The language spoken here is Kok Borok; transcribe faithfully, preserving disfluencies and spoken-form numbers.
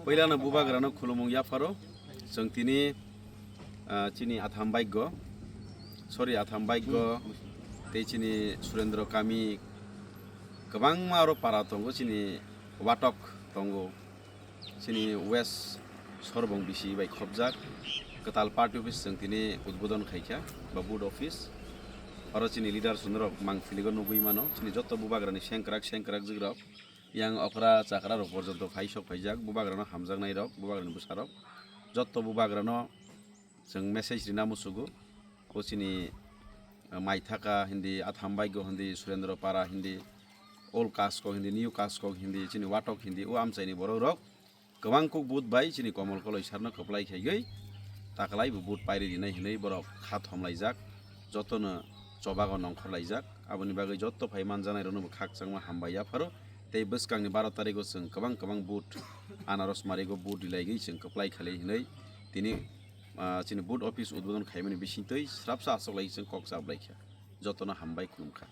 Puilano bubagrano khulumung yapharo. Chwng tini, ah, chini Atham Baiggo, sorry, Atham Baiggo tei chini Surendra Kami, kwbangma aro para tongo, chini Watok tongo, chini West Sorbong bisi bai khopjak kwtal party office chwng tini udbodon khaikha ba booth office. Oro chini leader sunrok mangpiligo nugwi mano, chini joto bubagrani sengkrak sengkrak jigrok. Yang okra chakra rok porjonto phai sok phaijak, bubagrano hamjaknai rok, bubagrani bwsarok, jotto bubagrano chwng message rina musugo. O chini, ah, Maithaka hindi, Atham Baiggo hindi, Surendra Para hindi, Old Kaskok hindi, New Kaskok hindi, chini Watok hindi, o amchaini borok rok kwbang kuk but bai chini Komol Koloi sarno kwplai khaigwi taklai bo but pairi rinai hinwi borok kha thomlaijak, jotono chobago nongkhorlaijak. Aboni bagwi jotto phai manjanai rokno bo khakchangma hambai yapharo. Tei bwskangni baro tarigo chwng kwbang kwbang but anaros marigo but rilaigwi chwng kwplai khalai hinwi tini, ah, chini but office udbodon khaimani bisingtwi srapsa achoklai chwng kok chaplaikha. Jotono hambai khulumkha.